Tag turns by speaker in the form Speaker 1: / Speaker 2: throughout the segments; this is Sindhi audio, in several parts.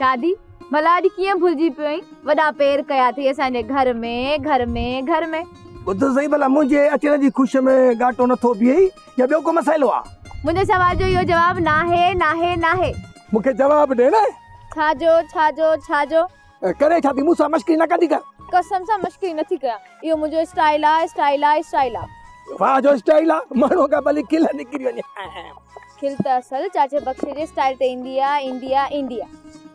Speaker 1: دادي، ڀلا اڄ ڪيئن ڀلجي پيو آهين؟ وڏا پير ڪيا اٿئي اسان جي گهر ۾، گهر ۾، گهر ۾.
Speaker 2: ٻڌ سهي ڀلا منهنجي اچڻ جي خوشيء ۾ ڳاٽو نٿو بيهي يا ٻيو ڪو مسئلو آ؟
Speaker 1: منهنجي سوال جو اهو جواب ناهي، ناهي، ناهي.
Speaker 2: مون کي جواب ڏي نه.
Speaker 1: ڇا جو، ڇا جو، ڇا جو؟
Speaker 2: ڪري ڇا ٿي؟ مون سان مشڪري نه ڪندي ڪر.
Speaker 1: قسم سان مشڪري نٿي ڪيان. اهو منهنجو اسٽائيل آ، اسٽائيل آ، اسٽائيل آ.
Speaker 2: واهه جو اسٽائيل آ، ماڻهوء کان ڀلي کل نڪري وڃي.
Speaker 1: کل ته اصل چاچي بخشي جي اسٽائيل تي ايندي آ، ايندي آ، ايندي آ.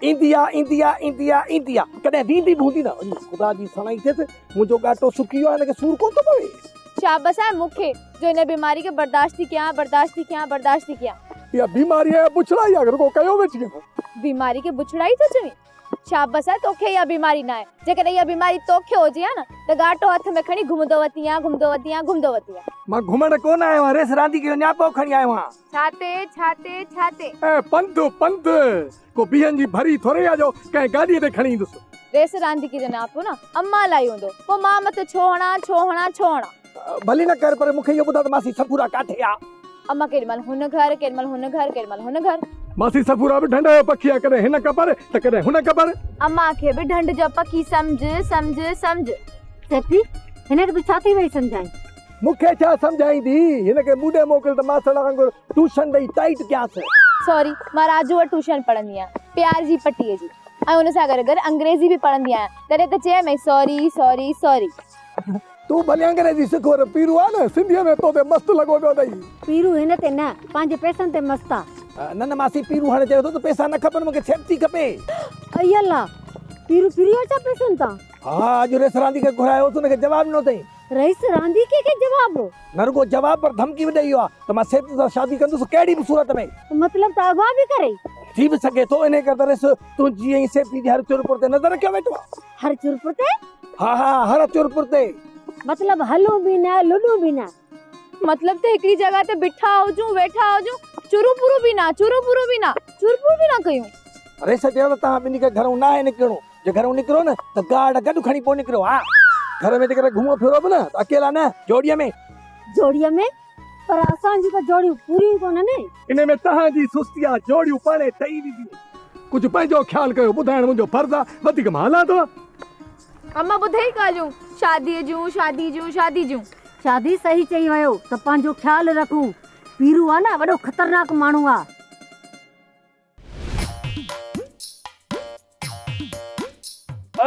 Speaker 2: ايندي آ، ايندي آ، ايندي آ، ايندي آ. ڪڏهن ويندي به هوندي نه. اڙي خدا جي سڻائي ٿيس، منهنجو ڳاٽو سڪي ويو آ، هن کي سور ڪونه ٿو پوي.
Speaker 1: شابس آهي مون کي، جو هن بيماري کي برداشت ٿي ڪيان، برداشت ٿي ڪيان، برداشت ٿي ڪيان.
Speaker 2: اها بيماري آهي يا بڇڙائي آ، رڳو ڪيو ويٺي آهيان.
Speaker 1: بيماري کي بڇڙائي ٿو چوين؟ شابس آهي توکي اها بيماري ناهي. جيڪڏهن اها بيماري توکي هجي ها نه ته ڳاٽو هٿ ۾ کڻي گهمندو وتين ها، گهمندو وتين ها، گهمندو وتين ها.
Speaker 2: مان گهمڻ ڪونه آيو آهيان، ريس رانديگي جو نياپو کڻي آيو آهيان.
Speaker 1: ڇا تي، ڇا تي، ڇا تي؟
Speaker 2: اي پنڌ، پنڌ، ڪو بيهن جي ڀري ٿورئي آ جو ڪنهن گاڏيء تي کڻي ايندس.
Speaker 1: ريس رانديگي جو نياپو نه امان لاء ئي هوندو، پوء مان مٿي ڇو هڻان، ڇو هڻان، ڇو هڻان؟
Speaker 2: ڀلي نه ڪر، پر مون کي اهو ٻڌاء ته ماسي صفورا ڪاٿي آ؟
Speaker 1: اما ڪيڏي مهل هن گهر، ڪيڏي مهل هن گهر، ڪيڏي مهل هن گهر.
Speaker 2: ماسي صفورا به ڍنڍ جو پکي آ، ڪڏهن هن قبر ته ڪڏهن هن قبر.
Speaker 1: اما کي به ڍنڍ جو پکي سمجهه، سمجهه، سمجهه.
Speaker 3: سيٺي، هن کي تون ڇا ٿي وئي سمجهائين؟
Speaker 2: مون کي ڇا سمجهائيندي، هن کي مون ڏي موڪل ته ماسڙ وانگر ٽيوشن ڏئي ٽائيٽ ڪيانس.
Speaker 1: سوري، مان راجو وٽ ٽيوشن پڙهندي آهيان، پيار جي پٽيء جي ۽ ان سان گڏ گڏ انگريزي به پڙهندي آهيان، تڏهن ته چيم سوري، سوري، سوري.
Speaker 2: تون ڀلي انگريزي سک پر پيرو آ نه سنڌيء ۾ تو تي مست لڳو پيو اٿئي.
Speaker 3: پيرو هن تي نه پنهنجي پئسن تي مست آ.
Speaker 2: نه نه ماسي پيرو هاڻي چوي ٿو ته پئسا نه کپن مونکي سيبتي کپي.
Speaker 3: اي الله پيرو ڦري ويو ڇا پئسن تان.
Speaker 2: ها اڄ رئيس رانديڪي کي گهرايو هوس ان کي جواب ڏنو اٿئي.
Speaker 3: رئيس رانديڪي کي جواب.
Speaker 2: نه رڳو جواب پر ڌمڪي به ڏئي ويو آ ته مان سيبتي سان شادي ڪندس ڪهڙي به صورت ۾.
Speaker 3: مطلب ته اغوا به ڪري.
Speaker 2: ٿي به سگهي ٿو انهي ڪري ته رئيس تنهنجي ۽ سيبتي جي هر چرپر تي نظر رکيو ويٺو آ.
Speaker 3: هر چرپر تي؟
Speaker 2: ها ها هر چرپر تي.
Speaker 3: مطلب هلون به نه لڏون به نه.
Speaker 1: مطلب ته هڪڙي جڳهه تي بيٺا هجون ويٺا هجون چرون پرون به نه چرون پرون به نه چرپر به نه ڪيون.
Speaker 2: رئيس چيو ته توهان ٻنهي کي گهرئون ناهي نڪرڻو جي گهرئون نڪرو نه ته گارڊ گڏ کڻي پوء نڪرو ها گهر ۾ جيڪڏهن گهمو ڦرو به نه ته اڪيلا نه جوڙيء ۾.
Speaker 3: جوڙيء ۾؟ پر اسان جون ته جوڙيون پوريون ئي ڪونهن.
Speaker 2: انهي ۾ توهان جي سستي آ جوڙيون پاڻهي ٺهي وينديون. ڪجهه پنهنجو خيال ڪيو ٻڌائڻ منهنجو فرض آ وڌيڪ مان هلان ٿو.
Speaker 1: اما ٻڌئي ڳالهيون شاديء جون شادي جون شادي جون.
Speaker 3: شادي صحيح چئي ويو ته پنهنجو خيال رکون پيرو آ نه وڏو خطرناڪ ماڻهو آ.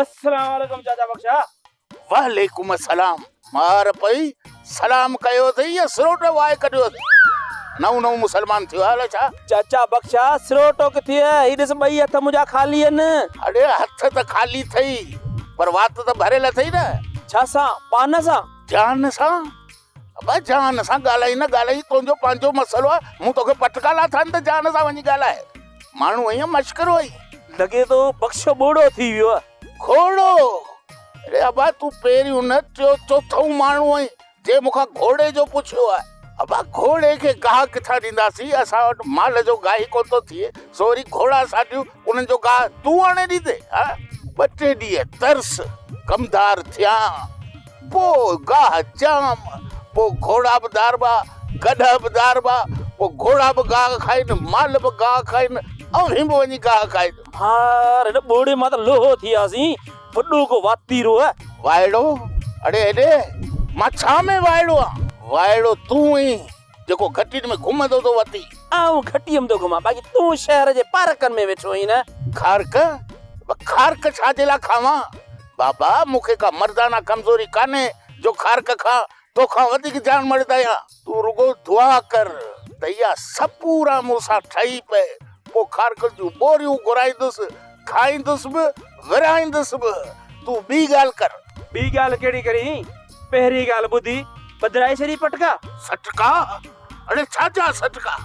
Speaker 4: السلام عليڪم چاچا بخشا.
Speaker 5: وعليڪم السلام مار پئي سلام ڪيو اٿئي يا سروٽو وائي ڪڍيو اٿئي نئون نئون مسلمان ٿيو آهي الائي ڇا.
Speaker 4: چاچا بخشا سروٽو ڪٿي آهي هي ڏس ٻئي هٿ منهنجا خالي آهن.
Speaker 5: اڙي هٿ ته خالي اٿئي پر وات ته ڀريل اٿئي نه.
Speaker 4: ڇا سان پان سان.
Speaker 5: جان سان ابا جان سان ڳالهائي نه ڳالهائي تنهنجو پنهنجو مسئلو آهي مون توکي پٽڪا لاٿا آهن ته جان سان وڃي ڳالهائي ماڻهو ائين مشڪرو ئي.
Speaker 4: لڳي ٿو بخشو ٻوڙو ٿي ويو آهي.
Speaker 5: گهوڙو! اڙي ابا تون پهريون نه ٽيون چوٿون ماڻهو آهين جنهن مون کان گهوڙي جو پڇيو آهي. ابا گهوڙي کي گاهه ڪٿان ڏينداسين اسان وٽ مال جو گاهه ئي ڪونه ٿو ٿئي سو وري گهوڙا ساڍيون انهن جو گاهه تون آڻي ڏيندين ها ٻه ٽي ڏينهن ترس ڪمدار ٿيان. پوء گاهه جام، پوء گهوڙا به ڌاربا، گڏهه به ڌاربا، پوء گهوڙا به گاهه کائين، مال به گاهه کائين، اوهين به وڃي گاهه کائجو.
Speaker 4: هار هن ٻوڙي مان ته لوهو ٿي وياسين، وڏو ڪو واتيرو آهي.
Speaker 5: وائڙو، اڙي هيڏي، مان ڇا ۾ وائڙو آهيان؟ وائڙو تون آهين، جيڪو گهٽين ۾ گهمندو ٿو وتين.
Speaker 4: آئون گهٽيء ۾ ٿو گهمان، باقي تون شهر جي پارڪن ۾ ويٺو آهين نه.
Speaker 5: کارڪ؟ کارڪ ڇا جي لاء کاوان؟ بابا، مون کي ڪا مردانه ڪمزوري ڪانهي جو کارڪ کان توکان وڌيڪ جان مڙد آهيان. تون رڳو دعا ڪر ته اها سپورا مون سان ٺهي پئي، پوء کارڪن جون ٻوريون گهرائيندس، کائيندس به، ورهائيندس به. تون ٻي ڳالهه ڪر.
Speaker 4: ٻي ڳالهه ڪهڙي ڪرين؟ پهرين ڳالهه ٻڌي ٻڌرائي ڇڏي پٽڪا.
Speaker 5: سٽڪا؟ اڙي ڇا جا سٽڪا؟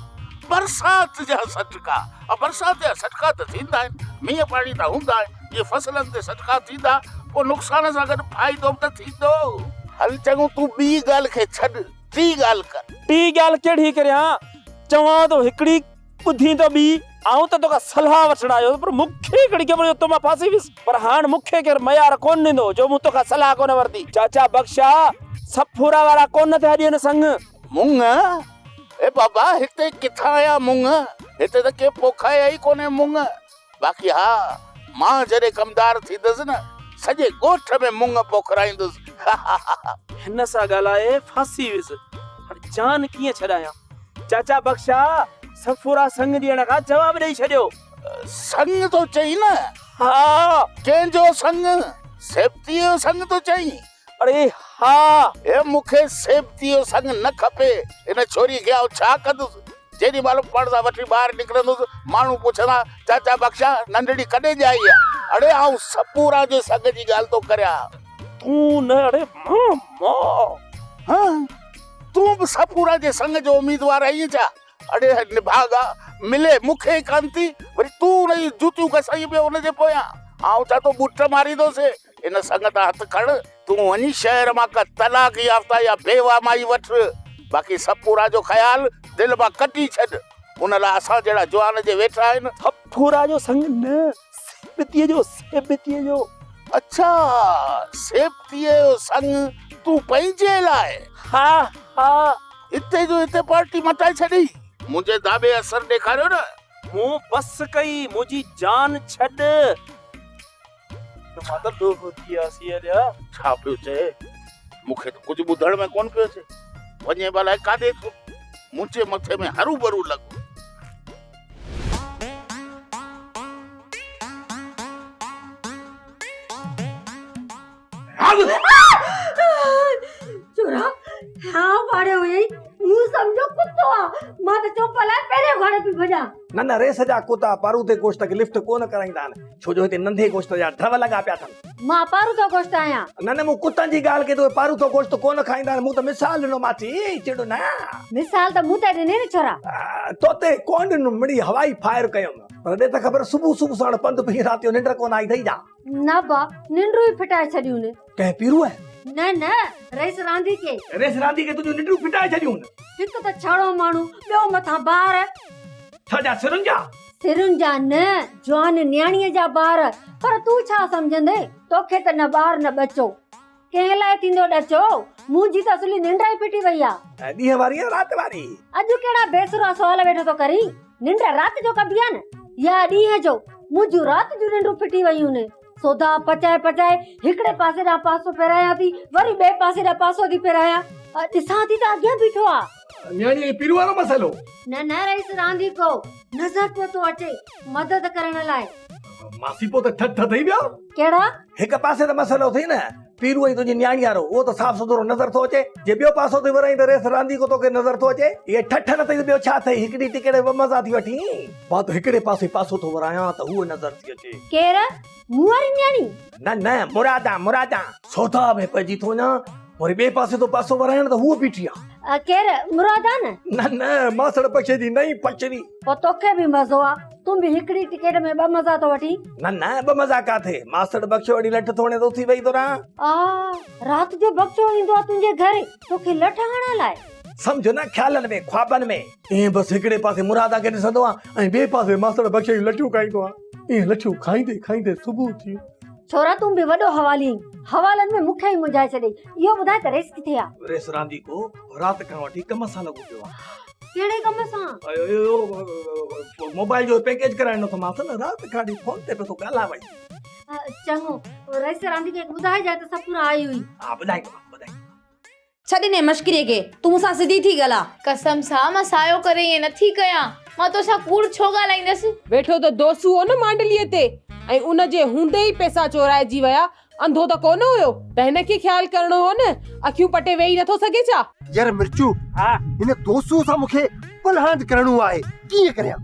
Speaker 5: برسات جا سٽڪا. برسات جا سٽڪا ته ٿيندا آهن، مينهن پاڻي ته هوندا آهن، جي فصلن تي سٽڪا ٿيندا، پوء نقصان سان گڏ فائدو به ته ٿيندو. هل چڱو تون ٻي ڳالهه کي ڇڏ، ٽي ڳالهه ڪر.
Speaker 4: ٽي ڳالهه ڪهڙي ڪريان؟ چوان ٿو هڪڙي، ٻڌين ٿو ٻي. آئون ته توکان صلاح وٺڻ آيو هوس، پر مون کي ڪهڙي خبر جو تو مان ڦاسي ويس. پر هاڻ مون کي ڪير ميار ڪونه ڏيندو، جو مون توکان صلاح ڪونه ورتي. چاچا بخشا، سڦورا وارا ڪونه ٿيا ڏين سڱ.
Speaker 5: مڱ؟ اي بابا هتي ڪٿان آيا مڱ؟ هتي ته ڪنهن پوکايا ئي ڪونهي مڱ. باقي ها مان جڏهن ڪمدار ٿيندس نه سڄي ڳوٺ ۾ مڱ پوکرائيندس.
Speaker 4: هن سان ڳالهائي ڦاسي ويس. هاڻي جان ڪيئن ڇڏايان؟ چاچا بخشا صفورا سڱ ڏيڻ کان جواب ڏئي ڇڏيو.
Speaker 5: سڱ ٿو چئين نه؟
Speaker 4: ها.
Speaker 5: ڪنهن جو سڱ؟ سيبتيء جو سڱ ٿو چئين؟
Speaker 4: اڙي ها!
Speaker 5: هي مون کي سيبتيء جو سڱ نه کپي. هن ڇوريء کي آئون ڇا ڪندس؟ جيڏي مهل به پاڻ سان وٺي ٻاهر نڪرندس، ماڻهو پڇندا، چاچا بخشا، ننڍڙي ڪڏهن ڄائي آ؟ اڙي آئون سپوران جي سڱ جي ڳالهه ٿو ڪريان.
Speaker 4: تون نه اڙي مان، مان.
Speaker 5: ها؟ تون به سپوران جي سڱ جو اميدوار آهين ڇا؟ اڙي نڀاڳا، ملي مون کي ئي ڪانه ٿي، وري تون ان جون جوتيون گسائين پيو ان جي پويان. آئون ڇا ٿو ٻوٽ ماريندوسين؟ ان سڱ تان هٿ کڻ، تون وڃي شهر مان ڪا طلاق يافته يا بيواه مائي وٺ، باقي سپورا جو خيال دل مان ڪڍي ڇڏ، ان لاء اسان جهڙا جوان جي ويٺا آهن.
Speaker 4: سپورا جو سڱ نه، سيبتيء جو، سيبتيء جو.
Speaker 5: اڇا، سيبتيء جو سڱ تون پنهنجي لاء؟
Speaker 4: ها، ها.
Speaker 5: هتي جو هتي پارٽي مٽائي ڇڏي. منهنجي داٻي اثر ڏيکاريو نه.
Speaker 4: مون بس ڪئي، منهنجي جان ڇڏ. مان ته ڏوهه ٿي وياسين هليا.
Speaker 5: ڇا پيو چئي؟ مون کي ته ڪجهه ٻڌڻ ۾ ڪونه پيو اچي. وڃي به الائي ڪاڏي ٿو. منهنجي مٿي ۾ هروڀرو لڳو.
Speaker 3: چورا ها پاڙيو هئي مون سمجهو ڪتو آ مان ته چوپل لاء پهرين گهوڙي پي ڀڄان.
Speaker 2: نه نه ريس جا ڪتا پاروٿي گوشت کي لفٽ ڪونه ڪرائيندا آهن ڇو جو هتي ننڍي گوشت جا ڍو لڳا پيا اٿن.
Speaker 3: مان پاروٿو گوشت آهيان.
Speaker 2: نه نه مون ڪتن جي ڳالهه ڪئي ته اهي پاروٿو گوشت ڪونه کائيندا آهن مون ته مثال ڏنو ماڇي چڙ نه.
Speaker 3: مثال ته مون ته ڏني نه ڇورا.
Speaker 2: توتي ڪونه ڏنم مڙئي هوائي فائر ڪيم پر ڏي ته خبر صبح صبح ساڻ پنڌ پئي رات جو ننڊ ڪونه آئي اٿئي ڇا.
Speaker 3: نه با ننڊون ئي ڦٽائي ڇڏيون ني.
Speaker 2: ڪنهن پيروء؟
Speaker 3: نه نه رئيس راندي کي.
Speaker 2: رئيس راندي کي تنهنجون ننڊون ڦٽائي ڇڏيون.
Speaker 3: هڪ ته ڇڙو ماڻهو ٻيو مٿان بار.
Speaker 2: ڇا جا سرن جا؟
Speaker 3: سرن جا نه جوان نياڻيء جا بار. پر تون ڇا سمجهندين توکي ته نه ٻار نه ٻچو. ڪنهن لاء ٿيندو ڏچو؟ منهنجي ته اصلي ننڊ ئي ڦٽي وئي آ.
Speaker 2: ڏينهن واري يا رات واري؟
Speaker 3: اڄ ڪهڙا بي سرا سوال ويٺو ٿو ڪرين؟ ننڊ رات جو ڪبي آ نه يا ڏينهن جو؟ منهنجون رات جون ننڊون ڦٽي ويون ني. سوڌا پچائي پچائي هڪڙي پاسي ڏانهن پاسو ڦيرايان ٿي، وري ٻئي پاسي ڏانهن پاسو ٿي ڦيرايان. ڏسان ٿي ته اڳيان بيٺو آ.
Speaker 2: نياڻيء ۽ پيرو وارو مسئلو؟
Speaker 3: نه نه رئيس رانديڪو نظر پيو ٿو اچي مدد ڪرڻ لاء.
Speaker 2: ماسي پوء ته ٺھ ٺھ ٿئي ويا.
Speaker 3: ڪهڙا؟
Speaker 2: هڪ پاسي ته مسئلو اٿئي نه پيرو ۽ تنهنجي نياڻي وارو اهو ته صاف سٿرو نظر ٿو اچي جي ٻيو پاسو ٿي ورائين ته ريس رانديڪو توکي نظر ٿو اچي. اهي ٺھ ٺھ نه اٿئي ته ٻيو ڇا اٿئي هڪڙي ٽڪيٽ ۾ ٻه مزا ٿي وٺين. مان ته هڪڙي پاسي پاسو ٿو ورايان ته هوء نظر ٿي اچي.
Speaker 3: ڪير؟ مون واري نياڻي؟
Speaker 2: نه نه مرادا مرادا. سوداء ۾ پئجي ٿو وڃان وري ٻئي پاسي ٿو پاسو ورايان ته هوء بيٺي آ.
Speaker 3: ڪير؟ مرادا نه؟
Speaker 2: نه نه ماسڙ پکي جي نئين پچري.
Speaker 3: پوء توکي به مزو آ، تون به هڪڙي ٽڪيٽ ۾ ٻه مزا ٿو وٺين.
Speaker 2: نه نه ٻه مزا ڪاٿي، ماسڙ بخشو اهڙي لٺ ٿو هڻي ته اٿي ويهي ٿو رهان.
Speaker 3: آ رات جو بخشو ايندو آ تنهنجي گهر توکي لٺ هڻڻ لاء.
Speaker 2: سمجهه نه خيالن ۾ خوابن ۾. ائين بس هڪڙي پاسي مرادا کي ڏسندو آ ۽ ٻئي پاسي ماسڙ بخشي جون لٺيون کائيندو آ. ائين لٺيون کائيندي کائيندي صبح ٿي.
Speaker 3: ڇورا تون به وڏو حوالي آهين، حوالن ۾ مون کي ئي منجهائي ڇڏيئي. اهو ٻڌاء ته ريس ڪٿي آ؟
Speaker 2: ريس رانديڪو رات کان وٺي ڪم سان لڳو پيو آ.
Speaker 3: ڪهڙي ڪم سان؟
Speaker 2: اهو موبائل جو پيڪيج ڪرائڻو اٿمانس نه رات کان وٺي فون تي پيو ٿو ڳالهائي.
Speaker 3: چڱو رئيس رانديڪي کي ٻڌائجانء ته سپورا آئي هئي.
Speaker 2: ها ٻڌائيندومانس ٻڌائيندومانس.
Speaker 6: ڇڏ انهيء مشڪريء کي، تون مون سان سڌي ٿي ڳالهاء.
Speaker 1: قسم سان مان سايو ڪري ائين نٿي ڪيان. مان توسان ڪوڙ ڇو ڳالهائيندس؟
Speaker 7: ويٺو ته دوسو هو نه مانڊليء تي ۽ ان جي هوندي ئي پئسا چورائجي ويا. انڌو ته ڪونه هيو ته هن کي خيال ڪرڻو هو نه. اکيون پٽي ويهي نٿو سگهي ڇا؟
Speaker 8: يار مرچو، هن دوسوء سان مون کي پلهاند ڪرڻو آهي، ڪيئن ڪريان؟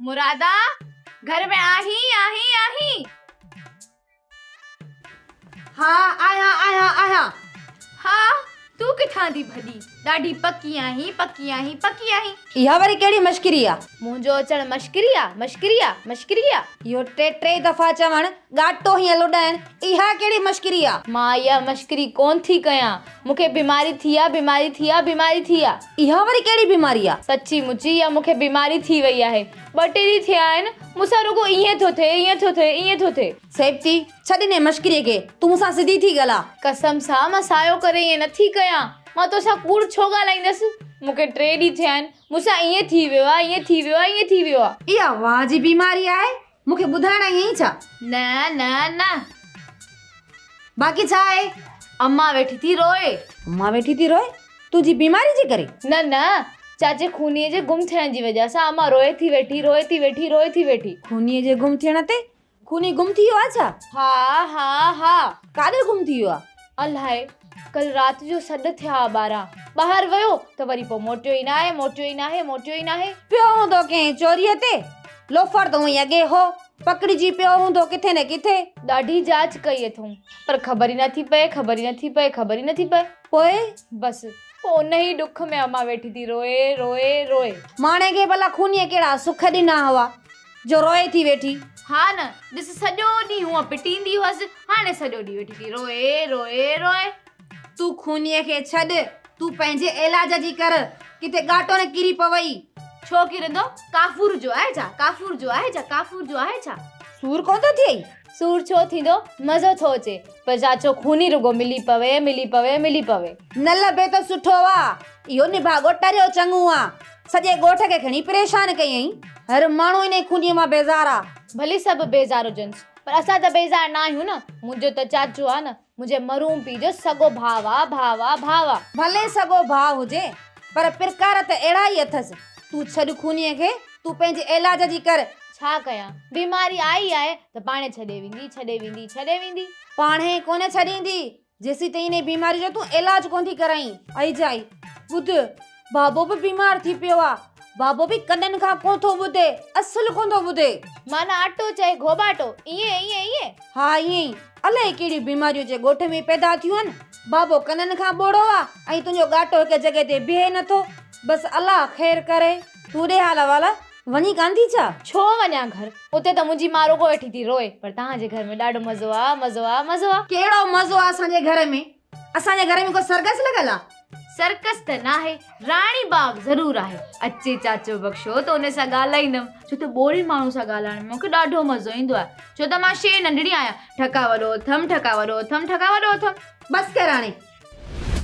Speaker 1: مرادا گهر ۾ آهين آهين آهين.
Speaker 6: ها آهيان آهيان آهيان.
Speaker 1: ها تون ڪٿان ٿي ڀڄين؟ ڏاڍي پڪي آهين، پڪي آهين، پڪي آهين.
Speaker 6: اها وري ڪهڙي مشڪري آ؟
Speaker 1: منهنجو اچڻ مشڪري آ، مشڪري آ، مشڪري آ.
Speaker 6: اهو ٽي ٽي دفعا چوڻ، ڳاٽو هيئن لڏائڻ، اها ڪهڙي مشڪري آ؟
Speaker 1: مان اها مشڪري ڪونه ٿي ڪيان. مون کي بيماري ٿي آ، بيماري ٿي آ، بيماري ٿي آ.
Speaker 6: اها وري ڪهڙي بيماري آ؟
Speaker 1: سچي مچي اها مون کي بيماري ٿي وئي آهي. ٻه ٽي ڏينهن ٿيا آهن، مون سان رڳو ائين ٿو ٿئي، ائين ٿو ٿئي، ائين ٿو ٿئي.
Speaker 6: سيبتي، ڇڏ انهيء مشڪريء کي، تون مون سان سڌي ٿي ڳالهاء.
Speaker 1: قسم سان مان سايو ڪري ائين نه ٿي ڪيان. مان توسان ڪوڙ ڇو ڳالهائيندس؟ مون کي ٽي ڏينهن ٿيا آهن، مون سان ائين ٿي ويو آ، ائين ٿي ويو آ، ائين ٿي ويو آ.
Speaker 6: اها واهه جي بيماري آهي، مون کي ٻڌائڻ آئي آهين ڇا؟
Speaker 1: نه نه نه.
Speaker 6: باقي ڇا آهي؟
Speaker 1: امان ويٺي ٿي روئي.
Speaker 6: امان ويٺي ٿي روئي؟ تنهنجي بيماري جي ڪري؟
Speaker 1: نه نه، چاچي خونيء جي گم ٿيڻ جي وجهه سان امان روئي ٿي ويٺي، روئي ٿي ويٺي، روئي ٿي ويٺي.
Speaker 6: خونيء جي گم ٿيڻ تي؟ خوني گم ٿي ويو آهي ڇا؟
Speaker 1: ها ها ها.
Speaker 6: ڪاڏي گم ٿي ويو آهي؟
Speaker 1: الائي، ڪل رات جو سڏ ٿيا ها ٻارهن. ٻاهر ويو ته وري پوء موٽيو ئي ناهي، موٽيو ئي ناهي، موٽيو ئي ناهي.
Speaker 6: پيو هوندو ڪنهن چوريء تي. لوفر ته هونئن ئي اڳي هو. پڪڙجي پيو هوندو ڪٿي نه ڪٿي.
Speaker 1: ڏاڍي جاچ ڪئي اٿئون، پر خبر ئي نٿي پئي، خبر ئي نٿي پئي، خبر ئي نٿي پئي.
Speaker 6: پوء؟
Speaker 1: بس، پوء انهيء ڏک ۾ امان ويٺي ٿي روئي، روئي، روئي.
Speaker 6: ماڻهي کي ڀلا خونيء ڪهڙا سک ڏنا هئا، جو روئي ٿي ويٺي.
Speaker 1: ها نه، ڏس سڄو ڏينهن هونء پٽيندي هئس، هاڻي سڄو ڏينهن ويٺي ٿي روئي، روئي، روئي.
Speaker 6: تون خونيء کي ڇڏ، تون پنهنجي علاج جي ڪر، ڪٿي ڳاٽو نه ڪري پوئي.
Speaker 1: ڇو ڪرندو؟ ڪافور جو آهي ڇا؟ ڪافور جو آهي ڇا؟ ڪافور جو آهي ڇا؟
Speaker 6: سور ڪونه ٿو ٿئي؟
Speaker 1: سور ڇو ٿيندو؟ مزو ٿو اچي. پر چاچو خوني رڳو ملي پوي، ملي پوي، ملي پوي.
Speaker 6: نه لڀي ته سٺو آ. اهو نڀاڳو ٽريو چڱو آ. سڄي ڳوٺ کي کڻي پريشان ڪيائين. هر ماڻهو انهي خونيء مان بيزار آ.
Speaker 1: ڀلي سڀ بيزار هجنس، پر اسان ته بيزار ناهيون نه. منهنجو ته چاچو آ نه. منهنجي مرحوم پيء جو سڳو ڀاء آ، ڀاء آ، ڀاء آ.
Speaker 6: ڀلي سڳو ڀاء هجي، پر پرڪار ته اهڙا ئي اٿس. تون ڇڏ خونيء کي، تون پنهنجي علاج جي ڪر.
Speaker 1: ڇا ڪيان، بيماري آئي آهي ته پاڻهي ڇڏي ويندي، ڇڏي ويندي، ڇڏي ويندي.
Speaker 6: پاڻهي ڪونه ڇڏيندي، جيسيتائين انهيء بيماريء جو تون علاج ڪونه ٿي ڪرائين. ائي جائي، ٻڌ، بابو به بيمار ٿي پيو آ. بابو به ڪنن کان ڪونه ٿو ٻڌي، اصل ڪونه ٿو ٻڌي.
Speaker 1: معنيٰ اٽو چئي گهوٻاٽو، ائين، ائين، ائين.
Speaker 6: ها ائين ئي، الائي ڪهڙيون بيماريون اچي ڳوٺ ۾ پيدا ٿيون آهن. بابو ڪنن کان ٻوڙو آ ۽ تنهنجو ڳاٽو هڪ جڳهه تي بيهي نٿو. بس الله خير ڪري. تون ڏي حال احوال، وڃين ڪانه ٿي ڇا؟
Speaker 1: ڇو وڃان گهر، اتي ته منهنجي ماء رڳو ويٺي ٿي روئي، پر توهان جي گهر ۾ ڏاڍو مزو آ، مزو آ، مزو آ.
Speaker 6: ڪهڙو مزو آ اسان جي گهر ۾؟ اسان جي گهر ۾ ڪو سرگس لڳل آ؟
Speaker 1: سرڪس ته ناهي، راڻي باغ ضرور آهي. اچي چاچو بخشو ته ان سان ڳالهائيندم، ڇو ته ٻوڙي ماڻهو سان ڳالهائڻ ۾ مون کي ڏاڍو مزو ايندو آهي، ڇو ته مان شيء ننڍڙي آهيان. ٺڪا وڏو اٿم، ٺڪا وڏو اٿم، ٺڪا وڏو اٿم.
Speaker 6: بس ڪر هاڻي.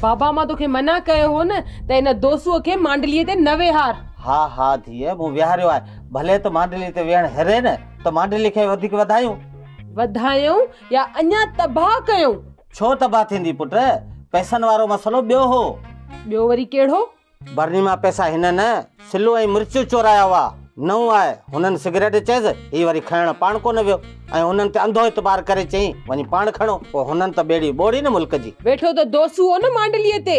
Speaker 7: بابا مان توکي منع ڪيو هو نه ته ان دوسوء کي مانڊليء تي نه ويهار.
Speaker 9: ها ها ڌيء مون ويهاريو آهي. ڀلي ته مانڊليء تي ويهڻ هري نه ته مانڊلي کي وڌيڪ وڌايون.
Speaker 7: وڌايون يا اڃا تباهه ڪيون.
Speaker 9: ڇو تباهه ٿيندي پٽ؟ پئسن وارو مسئلو ٻيو هو.
Speaker 7: ٻيو وري ڪهڙو؟
Speaker 9: برني مان پئسا هن نه سلو ۽ مرچون چورايا هئا. نئون آهي. هنن سگريٽ چيس، هي وري کڻڻ پاڻ ڪونه ويو ۽ هنن تي انڌو اعتبار ڪري چيائين، وڃي پاڻ کڻو. پوء هنن ته ٻيڙي ٻوڙي نه ملڪ جي.
Speaker 7: ويٺو ته دوسو هو نه مانڊليء تي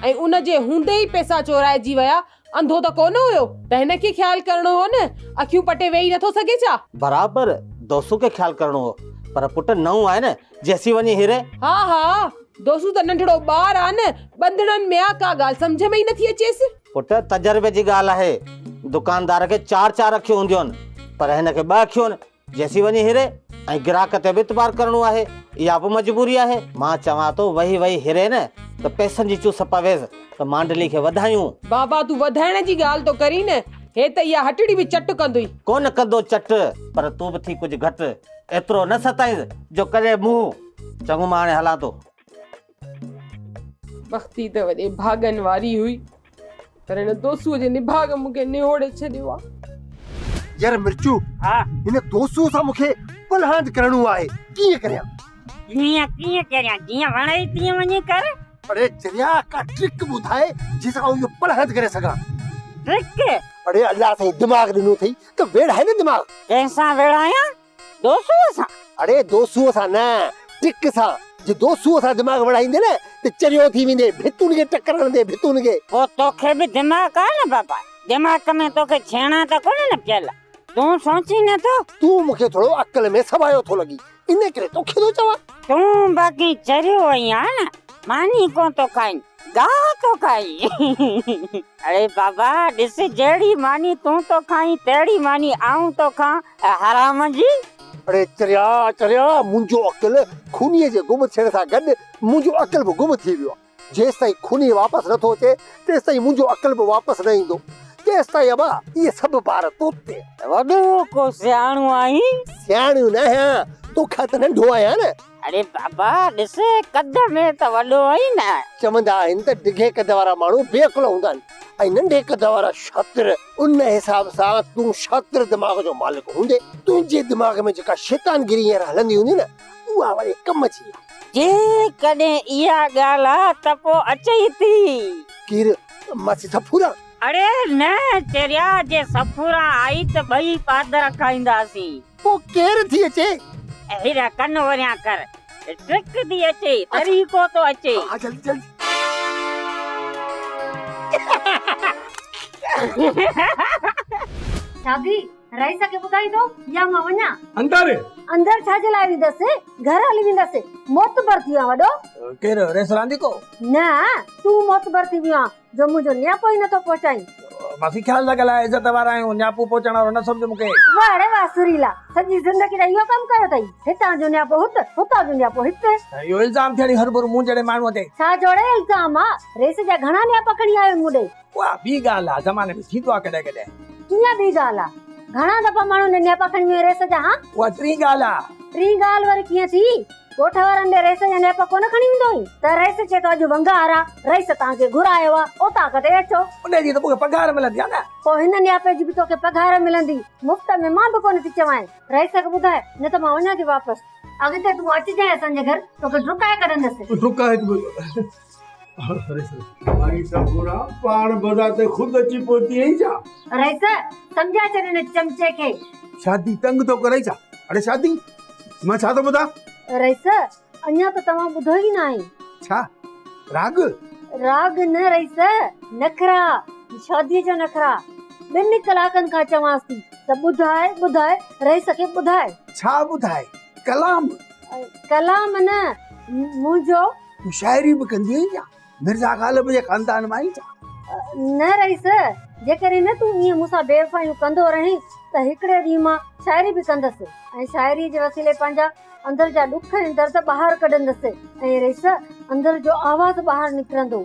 Speaker 7: ۽ ان جي هوندي ئي پئسا چورائجي ويا. انڌو ته ڪونه هيو ته هن کي خيال ڪرڻو هو نه. اکيون پٽي ويهي نٿو سگهي ڇا؟
Speaker 9: برابر دوسو کي خيال ڪرڻو هو، پر پٽ نئون آهي نه، جيسين وڃي هيري.
Speaker 7: ها ها دوسو ته ننڍڙو ٻار آ نه، ٻنڌڻن ۾ آ، ڪا ڳالهه سمجهه ۾ ئي نٿي اچيس.
Speaker 9: پٽ تجربي جي ڳالهه آهي، دڪاندار کي چار چار اکيون هونديون آهن، پر هن کي ٻه اکيون آهن، جيسين وڃي هيري ۽ گراهڪ تي به اعتبار ڪرڻو آهي، اها به مجبوري آهي. مان چوان ٿو وهي وهي هيري نه ته پئسن جي چوس پويس ته مانڊلي کي وڌايون.
Speaker 7: بابا تون وڌائڻ جي ڳالهه ٿو ڪرين نه، هي ته اها هٽڙي به چٽ ڪندوئي.
Speaker 9: ڪونه ڪندو چٽ، پر تون به ٿي ڪجهه گهٽ. ايترو نه ستائينس جو ڪري منهن. چڱو مان هاڻي هلان ٿو.
Speaker 7: بختي ته وڏي ڀاڳن واري هئي، پر هن دوسوء جي نڀاڳ مون کي نهوڙي ڇڏيو آ.
Speaker 8: يار مرچو، هن دوسوء سان مون کي پلهاند ڪرڻو آهي، ڪيئن ڪريان؟
Speaker 10: ڪيئن ڪيئن ڪريان، جيئن وڻئي تيئن وڃي ڪر.
Speaker 8: اڙي چريا، ڪا ٽرڪ ٻڌاء، جنهن سان آئون اهو پلهاند ڪري سگهان.
Speaker 10: ٽرڪ؟
Speaker 8: اڙي الله سائين دماغ ڏنو اٿئي ته ويڙهائي نه دماغ.
Speaker 10: ڪنهن سان ويڙهايان؟ دوسوء سان؟
Speaker 8: اڙي دوسوء سان نه، ٽڪ سان. جي دوسوء سان دماغ وڙهائيندين نه ته چريو ٿي ويندين، ڀتون کي ٽڪر هڻندين، ڀتون کي.
Speaker 10: پوء توکي به دماغ آ نه بابا، دماغ ۾ توکي ڇيڻا ته ڪونهن نه پيل، تون سوچين نه ٿو؟
Speaker 8: تون مون کي ٿورو عقل ۾ سوايو ٿو لڳين، ان ڪري توکي ٿو چوان.
Speaker 10: تون باقي چريو آهين ها نه، ماني ڪونه ٿو کائين، گاهه ٿو کائين. اڙي بابا ڏس جهڙي ماني تون ٿو کائين تهڙي ماني آئون ٿو کان حرام جي.
Speaker 8: اڙي چريا چريا منهنجو عقل خونيء جي گم ٿيڻ سان گڏ منهنجو عقل به گم ٿي ويو آهي. جيستائين خوني واپس نه ٿو اچي تيستائين منهنجو عقل به واپس نه ايندو. تيستائين ابا اهي سڀ بار تو تي.
Speaker 10: وڏو ڪو سياڻو آهين.
Speaker 8: سياڻو نه آهيان توکان ته ننڍو آهيان نه.
Speaker 10: اڙي بابا ڏس قد ۾ ته وڏو آهين نه.
Speaker 8: چوندا آهن ته ڊگهي قد وارا ماڻهو بي عقل هوندا آهن ۽ ننڍي قد وارا شاطر. ان حساب سان تون شاطر دماغ جو مالڪ هوندين. تنهنجي دماغ ۾ جيڪا شيطانگيري هينئر هلندي هوندي نه اها وڏي ڪم جي آهي.
Speaker 10: جيڪڏهن اها ڳالهه آ ته پوء اچئي ٿي.
Speaker 8: ڪير ماسي صفوران؟
Speaker 10: اڙي نه چريا جي صفوران آئي ته ٻئي پادر کائينداسين.
Speaker 8: پوء ڪير ٿي اچي؟
Speaker 10: هيڏانهن ڪن وريان ڪر. ٽرڪ ٿي اچي، طريقو ٿو اچي.
Speaker 8: ها جلدي جلدي.
Speaker 3: شادي، رئيس کي ٻڌائيندو يا مان وڃان؟
Speaker 2: اندر.
Speaker 3: اندر ڇا جي لاء ويندس؟ گهر هلي ويندس. معتبر ٿي ويو آهين وڏو.
Speaker 2: ڪير رئيس رانديڪو؟
Speaker 3: نه، تون معتبر ٿي ويو آهين. جو منهنجو نياپو ئي نٿو پهچائين.
Speaker 2: ماسي خيال سان ڳالهاء عزت وارا آهيون نياپو پهچائڻ وارو نه سمجهه مون کي.
Speaker 3: واهه ڙي واهه سريلا سڄي زندگي ته اهو ڪم ڪيو اٿئي هتان جو نياپو هت هتان جو نياپو هت.
Speaker 2: اهو الزام ٿيڻ ئي هرڀرو مون جهڙي ماڻهوء تي.
Speaker 3: ڇا جوڙي الزام آ رئيس جا گهڻا نياپا کڻي آيو آهين مون ڏي.
Speaker 2: اها ٻي ڳالهه آ زماني ۾ ٿيندو آ ڪڏهن ڪڏهن.
Speaker 3: ڪيئن ٻي ڳالهه آ گهڻا دفعا ماڻهن ڏي نياپا کڻي ويو آهين رئيس جا هان.
Speaker 2: اها ٽين ڳالهه آ.
Speaker 3: ٽين ڳالهه وري ڪيئن ٿي؟ ڳوٺ وارن ڏي رئيس جا نياپا ڪونه کڻي ويندو هئين ته رئيس چئي ٿو اڄ ونگار آ، رئيس توهان کي گهرايو آ، اوطاق تي اچو.
Speaker 2: انهيء جي ته مون کي پگهار ملندي آ نه.
Speaker 3: پوء هن نياپي جي به توکي پگهار ملندي، مفت ۾ مان به ڪونه ٿي چوانء. رئيس کي ٻڌاء، نه ته مان وڃان ٿي واپس. اڳتي تون اچجانء اسان جي گهر، توکي ڊڪائي ڪڍندس.
Speaker 2: ڊڪائي ته
Speaker 11: ڀائي سڳورا پاڻ بذات خود اچي پهتي آهين ڇا؟
Speaker 3: رئيس، سمجهائي ڇڏ هن چمچي کي.
Speaker 11: شادي تنگ ٿو ڪرئي ڇا؟ اڙي شادي، مان ڇا ٿو ٻڌان؟
Speaker 3: رئيس، اڃا ته توهان ٻڌو ئي ناهي.
Speaker 11: ڇا؟ راڳ؟
Speaker 3: راڳ نه رئيس، نخرا، شاديء جا نخرا. ٻن ڪلاڪن کان چوانس ٿي ته ٻڌاء، ٻڌاء، رئيس کي ٻڌاء.
Speaker 11: ڇا ٻڌاء؟ ڪلام؟
Speaker 3: ڪلام نه، منهنجو.
Speaker 11: تون شاعري به ڪندي آهين ڇا؟ مرزا غالب جي خاندان مان آهين ڇا؟
Speaker 3: نه رئيس، جيڪڏهن نه تون ائين مون سان بيوفايون ڪندو رهين ته هڪڙي ڏينهن مان شاعري به ڪندس ۽ شاعريء جي وسيلي پنهنجا اندر جا ڏک ۽ درد ٻاهر ڪڍندس ۽ رئيس اندر جو آواز ٻاهر نڪرندو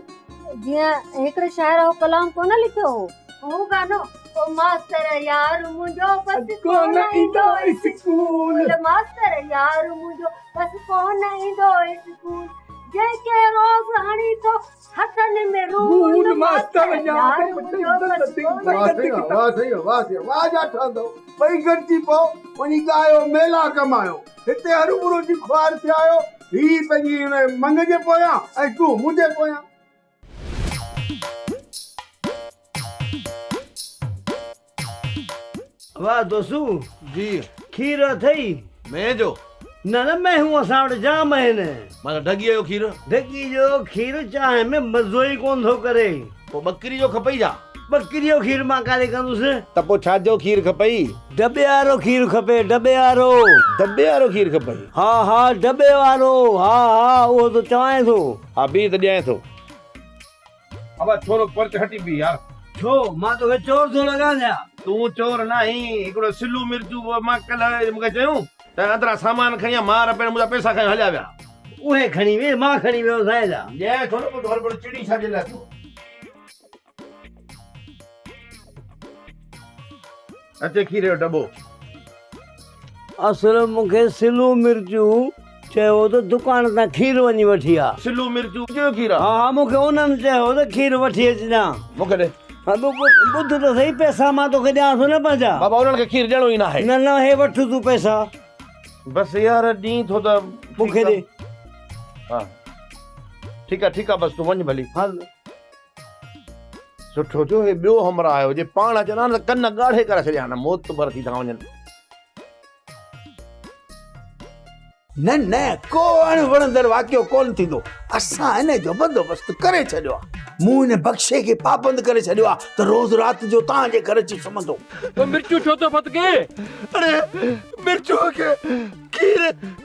Speaker 3: جيئن هڪڙي شاعر اهو ڪلام ڪونه لکيو هو. هو گانو او ماستر يار منهنجو بس ڪونه ايندو اسڪول ماستر يار منهنجو بس ڪونه ايندو اسڪول جنهن کي روز هڻي ٿو هٿن ۾ رول ماستر يار منهنجو بس ڪونه
Speaker 11: واه سائين واه سائين واه سائين واه جا ٺهندو ٻئي گڏجي پئو وڃي ڳايو ميلا ڪمايو هتي هروڀرو جي خوار ٿيا آهيو هي پنهنجي ان مڱ جي پويان ۽ تون منهنجي پويان.
Speaker 12: واه دوستو.
Speaker 13: جي.
Speaker 12: کير اٿئي؟
Speaker 13: مينهن جو؟
Speaker 12: نه نه مينهون اسان وٽ جام آهن.
Speaker 13: معنيٰ ڍڳيء جو کير؟
Speaker 12: ڍڳي جو کير چانهه ۾ مزو ئي ڪونه ٿو ڪري.
Speaker 13: پوء ٻڪري جو کپئي ڇا؟
Speaker 12: ٻڪري جو کير مان ڪاڏي ڪندس؟
Speaker 13: ته پوء ڇا جو کير کپئي؟
Speaker 12: دٻي وارو کير کپي، دٻي وارو.
Speaker 13: دٻي وارو کير کپئي؟
Speaker 12: ها ها دٻي وارو، ها ها اهو ته چوانء ٿو.
Speaker 13: ها بيهه ته ڏيانء ٿو.
Speaker 14: ابا ٿورو پرچ هٽي بيهه يار.
Speaker 12: ڇو مان توکي چور ٿو لڳان ڇا؟
Speaker 14: تون چور ناهين، هڪڙو سلو مرچو به مان ڪلهه مونکي چيون ته اندران سامان کڻي آ، مان رپين منهنجا پئسا کڻي هليا ويا.
Speaker 12: اهي کڻي وي، مان کڻي ويو سائين جا.
Speaker 14: ڏيانء ٿو نه پوء تون هرڀرو چڙي ڇا جي لاء ٿو.
Speaker 5: اچي کير جو ڊٻو.
Speaker 12: اصل مون کي سلو مرچو چيو ته دڪان تان کير وڃي وٺي آ.
Speaker 14: سلو مرچو جو کير آ؟
Speaker 12: ها ها مون کي انهن چيو ته کير وٺي اچجان.
Speaker 14: مون کي ڏي.
Speaker 12: ها ٻڌ ته سهي پئسا مان توکي ڏيان ٿو نه پنهنجا.
Speaker 14: بابا انهن کي کير ڏيڻو ئي ناهي.
Speaker 12: نه نه هي وٺ تون پئسا.
Speaker 14: بس يار ڏين ٿو ته
Speaker 12: مون کي ڏي.
Speaker 14: ها ٺيڪ آ ٺيڪ آ بس تون وڃ ڀلي.
Speaker 12: هل.
Speaker 14: سٺو ٿيو هي ٻيو همراهه آيو جي پاڻ اچن ها نه ته ڪن ڳاڙهي ڪري ڇڏيان ها نه معتبر ٿي ٿا وڃن.
Speaker 11: نه نه ڪو اڻ وڻندڙ واقعو ڪونه ٿيندو. اسان ان جو بندوبست ڪري ڇڏيو آهي. مون ان بخشي کي پابند ڪري ڇڏيو آهي ته روز رات جو توهان جي گهر اچي سمهندو.
Speaker 4: تو مرچون ڇو ٿو ڦٿڪي؟
Speaker 11: اڙي مرچوء کي کير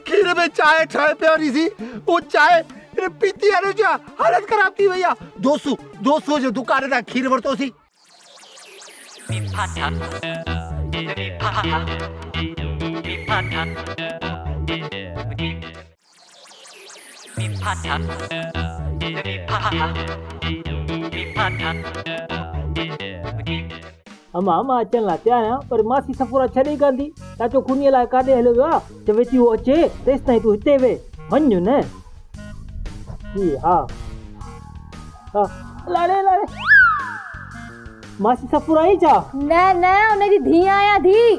Speaker 11: کير ۾ چانهه ٺاهي پياريسين، اهو چانهه.
Speaker 8: هن پيتي واري جي حالت خراب ٿي وئي آ. دوسو، دوسوء جي دڪان تان کير ورتوسين.
Speaker 15: اما مان اچڻ لاء تيار آهيان پر ماسي صفورا ڇڏي ئي ڪانه ٿي. چاچو خونيء لاء ڪاڏي هليو ويو آ؟ چوي ٿي هو اچي تيستائين تون هتي ويهه. وڃ نه. جي ها. ها. لاڙي لاڙي. ماسي صفورا آهين ڇا؟
Speaker 1: نه نه ان جي ڌيء آهيان ڌيء.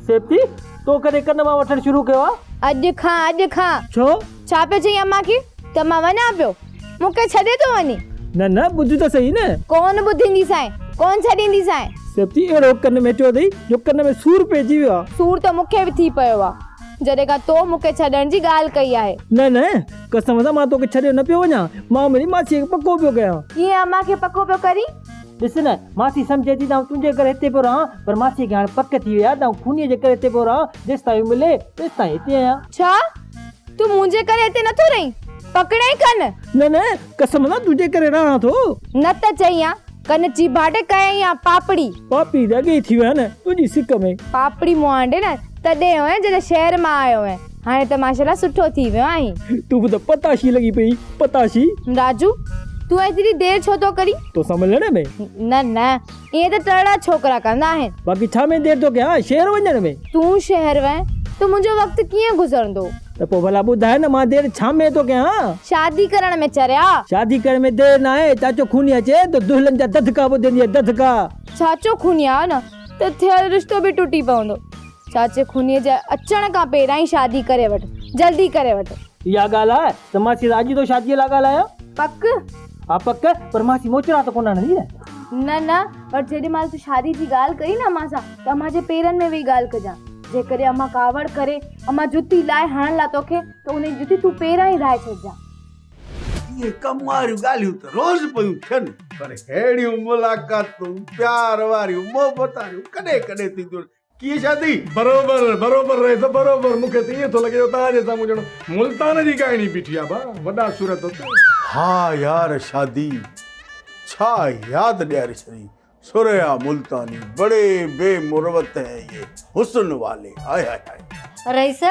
Speaker 15: سيبتي، تو ڪڏهن ڪن مان وٺڻ شروع ڪيو آ؟
Speaker 1: اڄ کان اڄ کان.
Speaker 15: ڇو؟
Speaker 1: ڇا پيو چئين امان کي ته مان وڃان پيو؟ مون کي ڇڏي ٿو وڃين؟
Speaker 15: نه نه ٻڌ ته سهي نه.
Speaker 1: ڪونه ٻڌينديسانء، ڪونه ڇڏينديسانء.
Speaker 15: سيبتي، اهڙو ڪن مهٽيو اٿئي جو ڪن ۾ سور پئجي ويو آ.
Speaker 1: سور ته مون کي به ٿي پيو آ، جڏهن کان تو مون کي ڇڏڻ جي ڳالهه ڪئي آهي.
Speaker 15: نه نه، قسم سان مان توکي ڇڏيو نه پيو وڃان، مان منهنجي ماسيء کي پڪو پيو ڪيان.
Speaker 1: ڪيئن امان کي پڪو پيو ڪرين؟
Speaker 15: ڏس نه، ماسي سمجهي ٿي ته آئون تنهنجي ڪري هتي پيو رهان، پر ماسيء کي هاڻ پڪ ٿي وئي آهي ته آئون خونيء جي ڪري هتي پيو رهان، جيستائين هو ملي، تيستائين هتي آهيان.
Speaker 1: ڇا؟ تون منهنجي ڪري هتي نٿو رهين؟ پڪڙيائين ڪن؟
Speaker 15: نه نه، قسم سان تنهنجي ڪري رهان ٿو.
Speaker 1: نه ته چئين ها، ڪن چيڀاٽي ڪيائين ها پاپڙي.
Speaker 15: پاپڙي ته اڳي ئي ٿي وئي آهي نه تنهنجي سڪ ۾.
Speaker 1: پاپڙي مهانڊي نه تڏهن هئين جڏهن شهر مان آيو هئين، هاڻي ته ماشاءالله سٺو ٿي ويو آهين.
Speaker 15: تون به ته پتاشي لڳي پئي، پتاشي.
Speaker 1: راجو، تون ايتري دير ڇو ٿو ڪرين؟
Speaker 15: توسان ملڻ ۾؟
Speaker 1: نه نه، ائين ته ٽرڙا ڇوڪرا ڪندا آهن.
Speaker 15: باقي ڇا ۾ دير ٿو ڪيان، شهر وڃڻ ۾؟
Speaker 1: تون شهر وئين ته منهنجو وقت ڪيئن گذرندو؟
Speaker 15: ته پوء ڀلا ٻڌاء نه مان دير ڇا ۾ ٿو ڪيان؟
Speaker 1: شادي ڪرڻ ۾ چريا!
Speaker 15: شادي ڪرڻ ۾ دير ناهي، چاچو خوني اچي ته دهلن جا ڌڌڪا ٻڌندينء ڌڌڪا.
Speaker 1: چاچو خوني آيو نه ته ٿيل رشتو به ٽٽي پوندو. چاچي خونيء جي اچڻ کان پهريان ئي شادي ڪري وٺ، جلدي ڪري وٺ.
Speaker 15: اها ڳالهه آهي ته ماسي سان اڄ ئي ٿو شاديء لاء ڳالهايان.
Speaker 1: پڪ؟
Speaker 15: ها پڪ، پر ماسي موچڙا ته ڪونه هڻندي نه؟
Speaker 1: نه نه، پر جيڏي مهل تون شادي جي ڳالهه ڪئي نه امان سان ته امان جي پيرن ۾ ويهي ڳالهه ڪجان. جيڪڏهن امان ڪاوڙ ڪري، امان جتي لاهي هڻڻ لاء توکي ته انهيء جتي تون پيران ئي لاهي ڇڏجان.
Speaker 11: اهي ڪم واريون ڳالهيون ته روز پيون ٿين، پر ههڙيون ملاقاتون پيار واريون، محبت واريون ڪڏهن ڪڏهن ٿينديون آهن. ڪيئن شادي؟
Speaker 16: بروبر بروبر رئيس بروبر مون کي ته ائين ٿو لڳي جو توهان جي سامهون ڄڻ ملتان جي ڳائڻي بيٺي آ ڀا وڏا سر اٿس.
Speaker 11: ها يار شادي ڇا ياد ڏياري ڇڏي ثريا ملتاني بڙي بي مروت هين يي حسن والي هاء هاء هاء.
Speaker 3: رئيس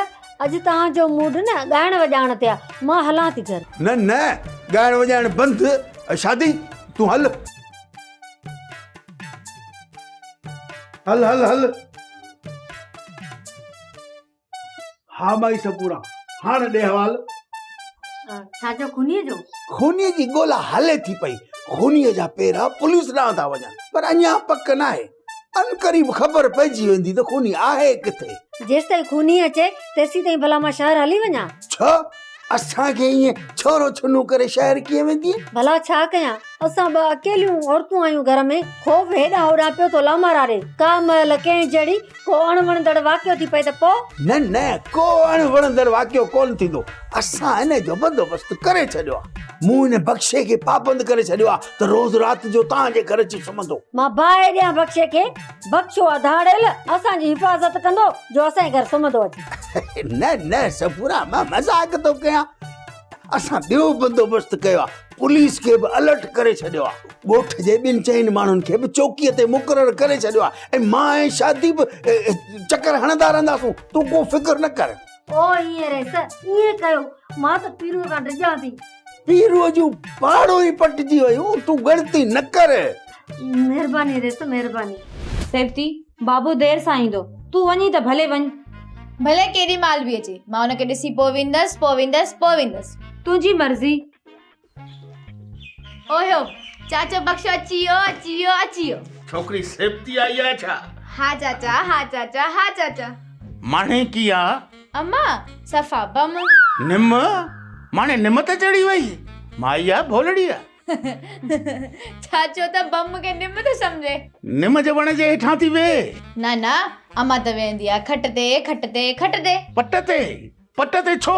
Speaker 3: اڄ توهان جو موڊ نه ڳائڻ وڄائڻ تي آ مان هلان ٿي گهر.
Speaker 11: نه نه ڳائڻ وڄائڻ بند شادي تون هل. هل هل هل. ها مائي سپورا هاڻ ڏي حوال.
Speaker 3: ڇا جو خونيء جو؟
Speaker 11: خونيء جي ڳولا هلي ٿي پئي. خونيء جا پيرا پوليس ڏانهن ٿا وڃن پر اڃا پڪ ناهي. عنقريب خبر پئجي ويندي ته خوني آهي ڪٿي.
Speaker 3: جيستائين خوني اچي تيسيتائين ڀلا مان شهر هلي وڃان؟
Speaker 11: ڇا؟ اسان کي ائين ڇورو ڇنو ڪري شهر ڪيئن ويندينء؟
Speaker 3: ڀلا ڇا ڪيان؟ اسان ٻه اڪيليون عورتون آهيون گهر ۾، خوف هيڏانهن هوڏانهن پيو ٿو لامارا ڏي. ڪا مهل ڪنهن جهڙي ڪو اڻ وڻندڙ واقعو ٿي پئي ته پوء؟
Speaker 11: نه نه ڪو اڻ وڻندڙ واقعو ڪونه ٿيندو. اسان ان جو بندوبست ڪري ڇڏيو آهي. مون ان بخشي کي پابند ڪري ڇڏيو آهي ته روز رات جو توهان جي گهر اچي سمهندو.
Speaker 3: مان باهه ڏيان بخشي کي، بخشو آ ڌاڙيل، اسان جي حفاظت ڪندو جو اسان جي گهر سمهندو اچي.
Speaker 11: نه نه صفورا مان مذاق ٿو ڪيان. اسان ٻيو بندوبست ڪيو آهي. پوليس کي به الرٽ ڪري ڇڏيو آهي. ڳوٺ جي ٻن چئن ماڻهن کي به چوڪيء تي مقرر ڪري ڇڏيو آهي ۽ مان ۽ شادي به چڪر هڻندا رهنداسون. تون ڪو فڪر نه ڪر.
Speaker 3: او ائين رئيس ائين ڪيو مان ته پيروء کان ڊڄان ٿي.
Speaker 11: پيروء جون پاڙون ئي پٽجي ويون تون ڳڻتي نه ڪر.
Speaker 3: مهرباني رئيس مهرباني.
Speaker 6: سيبتي، بابو دير سان ايندو، تون وڃين ته ڀلي وڃ.
Speaker 1: ڀلي ڪيڏي مهل به اچي، مان ان کي ڏسي پوء ويندس، پوء ويندس، پوء ويندس.
Speaker 6: تنهنجي مرضي.
Speaker 1: اوهيو، چاچو بخشو اچي ويو، اچي ويو، اچي ويو.
Speaker 5: ڇوڪري سيبتي آئي آهي ڇا؟
Speaker 1: ها چاچا، ها چاچا، ها چاچا.
Speaker 5: ماڻهي ڪي آ؟
Speaker 1: اما، صفا بم.
Speaker 5: نم؟ ماڻهي نم ته چڙهي وئي. مائي آ ڀولڙي آ.
Speaker 1: چاچو ته بم کي نم ٿو سمجهي.
Speaker 5: نم جي وڻ جي هيٺان ٿي ويهه.
Speaker 1: نه نه، اما ته ويهندي آ کٽ تي، کٽ تي، کٽ تي.
Speaker 5: پٽ تي؟ پٽ تي ڇو؟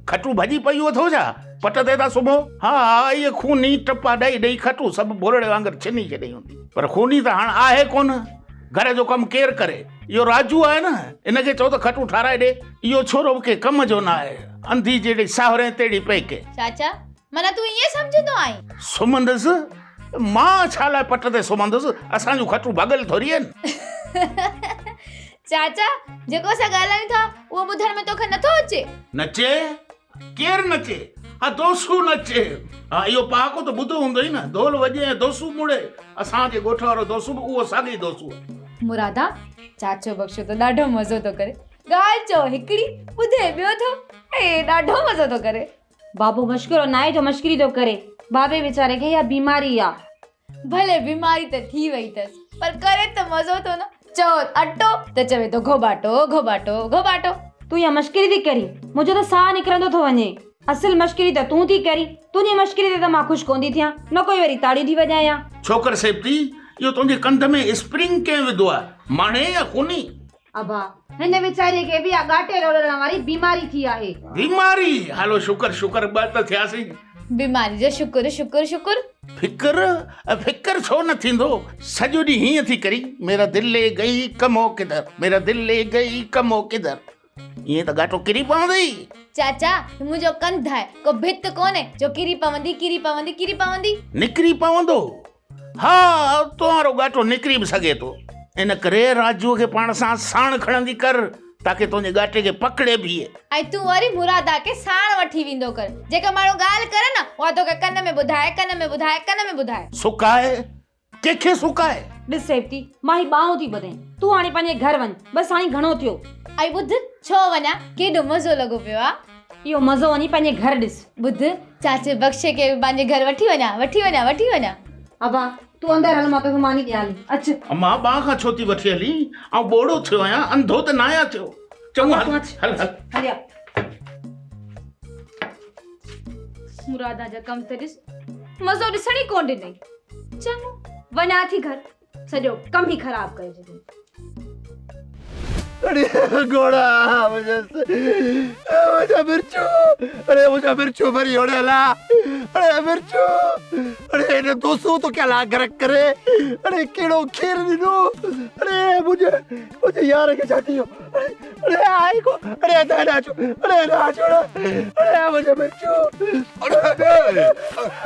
Speaker 5: کٽون ڀڄي پيون اٿو ڇا؟ پٽ تي ٿا سمهو؟ ها ها، اهي خوني ٽپا ڏئي ڏئي کٽون سڀ ڀولڙي وانگر ڇني ڇڏيائين هوندي. پر خوني ته هاڻ آهي ڪونه. گهر جو ڪم ڪير ڪري؟ اهو راجو آهي نه، ان کي چئو ته کٽون ٺاراهي ڏي. اهو ڇورو به ڪنهن ڪم جو نه آهي. انڌي جهڙي ساهرين تهڙي پيڪي.
Speaker 1: چاچا، معنيٰ تون ائين سمجهندو آهين؟
Speaker 5: سمهندس؟ مان ڇا لاء پٽ تي سمهندس؟ اسان جون کٽون ڀڳل ٿوري آهن.
Speaker 1: چاچا، جيڪو اسان ڳالهايون ٿا، اهو ٻڌڻ ۾ توکي نٿو اچي؟
Speaker 5: نچي؟ ڪير نچي؟ ها دوسو نچي. ها اهو پهاڪو ته ٻڌو هوندئي نه، دول وڄي ۽ دوسو مڙي. اسان جي ڳوٺ وارو دوسو به اهو ساڳئي دوسو آهي.
Speaker 1: مرادا، چاچو بخشو ته ڏاڍو مزو ٿو ڪري. ڳالهه چئو هڪڙي، ٻڌي ٻيو ٿو. اي ڏاڍو مزو ٿو ڪري.
Speaker 6: بابو مشڪرو ناهي جو مشڪري ٿو ڪري. بابي ويچاري کي اها بيماري آ.
Speaker 1: ڀلي بيماري ته ٿي وئي اٿس پر ڪري ته مزو ٿو نه. چئو اٽو ته چوي ٿو گهوٻاٽو گهوٻاٽو گهوٻاٽو.
Speaker 6: تون اها مشڪري ٿي ڪرين منهنجو ته ساهه نڪرندو ٿو وڃي. اصل مشڪري ته تون ٿي ڪرين. تنهنجي مشڪري تي ته مان خوش ڪونه ٿي ٿيان. نه ڪوئي وري تاڙيون ٿي وڄايان.
Speaker 5: ڇوڪر سيبتي، اهو تنهنجي ڪنڌ ۾ اسپرنگ ڪنهن وڌو آهي؟ ماڻهي يا خوني؟
Speaker 6: ابا، هن ويچاريء کي به اها ڳاٽي رولڻ واري بيماري ٿي آهي.
Speaker 5: بيماري! هلو شڪر شڪر ٻه ته ٿياسين.
Speaker 1: بيماري جو شڪر شڪر شڪر.
Speaker 5: فڪر؟ فڪر ڇو نه ٿيندو؟ سڄو ڏينهن هيئن ٿي ڪرين، ميرا دل لي گئي ڪمو ڪڌر، ميرا دل لي گئي ڪمو ڪڌر. ائين ته ڳاٽو ڪري پوندئي.
Speaker 1: چاچا، هي منهنجو ڪنڌ آهي، ڪو ڀت ڪونهي جو ڪري پوندي، ڪري پوندي، ڪري پوندي.
Speaker 5: نڪري پوندو؟ ها، تنهارو ڳاٽو نڪري به سگهي ٿو. ان ڪري راجوء کي پاڻ سان ساڻ کڻندي ڪر، تاڪه تنهنجي ڳاٽي کي پڪڙي بيهي.
Speaker 1: ۽ تون وري مرادا کي ساڻ وٺي ويندو ڪر. جيڪا ماڻهو ڳالهه ڪري نه، اها توکي ڪن ۾ ٻڌائي، ڪن ۾ ٻڌائي، ڪن ۾ ٻڌائي.
Speaker 5: سڪائي؟ ڪنهن کي سڪائي؟
Speaker 6: ڏس سيبتي، مان هي ٻانهون ٿي ٻڌين. تون هاڻي پنهنجي گهر وڃ. بس هاڻي گهڻو ٿيو.
Speaker 1: ۽ ٻڌ، ڇو وڃان؟ ڪيڏو مزو لڳو پيو آ.
Speaker 6: اهو مزو وڃي پنهنجي گهر ڏس.
Speaker 1: ٻڌ، چاچي بخشي کي به پنهنجي گهر وٺي وڃان، وٺي وڃان، وٺي وڃان.
Speaker 6: ابا، تون اندر هل مان توکي ماني ڏيان هلي. اچ.
Speaker 5: امان، ٻانهن کان ڇو ٿي وٺي هلين؟ آئون ٻوڙو ٿيو آهيان، انڌو ته ناهيان ٿيو. چڱو هل، هل، هل.
Speaker 6: هليا.
Speaker 1: مرادا جا ڪم ته ڏس، مزو ڏسڻ ئي ڪونه ڏنئي. چڱو، وڃان ٿي گهر. سڄو ڪم ئي خراب ڪري ڇڏيو.
Speaker 8: اڙي گهوڙا منهنجا مرچو اڙي منهنجا مرچو مري وڙيل آ اڙي مرچو اڙي هن دوسو تو ڪيا لا گرڪ ڪري اڙي ڪهڙو کير ڏنو اڙي منهنجي منهنجي يار کي ڇا ٿي ويو اڙي اڙي آئي کو اڙي ادا هيڏانهن اچو اڙي هيڏانهن اچو اڙي منهنجو مرچو
Speaker 17: اڙي اڙي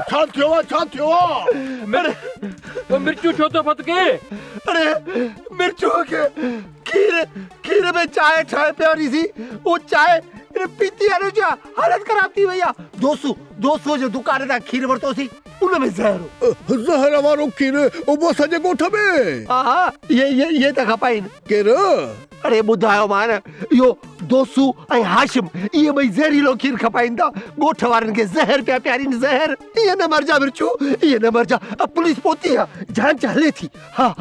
Speaker 17: ڇا ٿيو آ ڇا ٿيو آ
Speaker 4: مرچو ڇو ٿو ڦٿڪي
Speaker 8: اڙي مرچو کي کير کير ۾ چانهه ٺاهي پياريسين اهو چانهه هن پيتي آ نه جا حالت خراب ٿي وئي آ دوسو دوسو جي دڪان تان کير ورتوسين ان ۾ زهر
Speaker 17: هو. زهر وارو کير اهو اسان جي ڳوٺ ۾؟
Speaker 8: ها ها اهي اهي اهي ٿا کپائين.
Speaker 17: ڪير؟
Speaker 8: اڙي ٻڌايومان اهو دوسو ۽ هاشم اهي ٻئي زهريلو کير کپائين ٿا ڳوٺ وارن کي زهر پيا پيارين زهر. ائين نه مرجا مرچو ائين نه مرجا پوليس پهتي آ جانچ هلي ٿي ها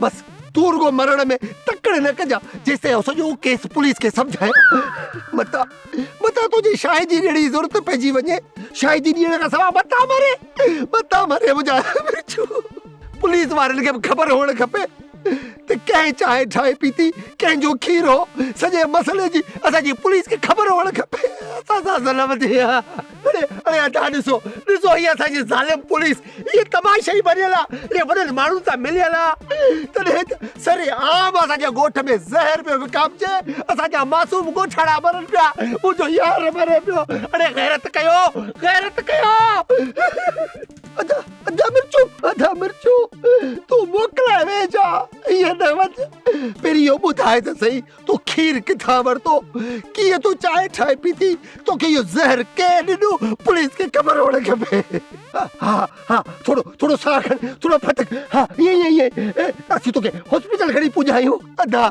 Speaker 8: بس تون رڳو مرڻ ۾ تڪڙ نه ڪجا جيستائين آئون سڄو ڪيس پوليس کي سمجهايان متان متان تنهنجي شاهدي ڏيڻ جي ضرورت پئجي وڃي شاهدي ڏيڻ کان سواء متان مري متان مري منهنجا مرچو پوليس وارن کي به خبر هئڻ کپي ته ڪنهن چانهه ٺاهي پيتي، ڪنهن جو کير هو، سڄي مسئلي جي اسان جي پوليس کي خبر هئڻ کپي. اسان سان ظلم ٿي ويو آهي. اڙي اڙي ادا ڏسو ڏسو هي اسان جي ظالم پوليس هي تماشائي بڻيل آهي، هي وڏن ماڻهن سان مليل آهي، تڏهن ته سري عام اسان جي ڳوٺ ۾ زهر پيو وڪامجي، اسان جا معصوم ڳوٺاڻا مرن پيا، منهنجو يار مري پيو، اڙي غيرت ڪيو غيرت ڪيو. ادا ادا مرچو ادا مرچو تون موڪلائي ويج آ ائين نه وڃ پهرين اهو ٻڌاء ته سهي تو کير ڪٿان ورتو ڪيئن تو چانهه ٺاهي پيتي توکي اهو زهر ڪنهن ڏنو پوليس کي خبر هئڻ کپي ها ها ٿورو ٿورو ساهه کڻ ٿورو ڦٽڪ ها ائين ائين ائين اسين توکي هاسپيٽل کڻي پڄايون ادا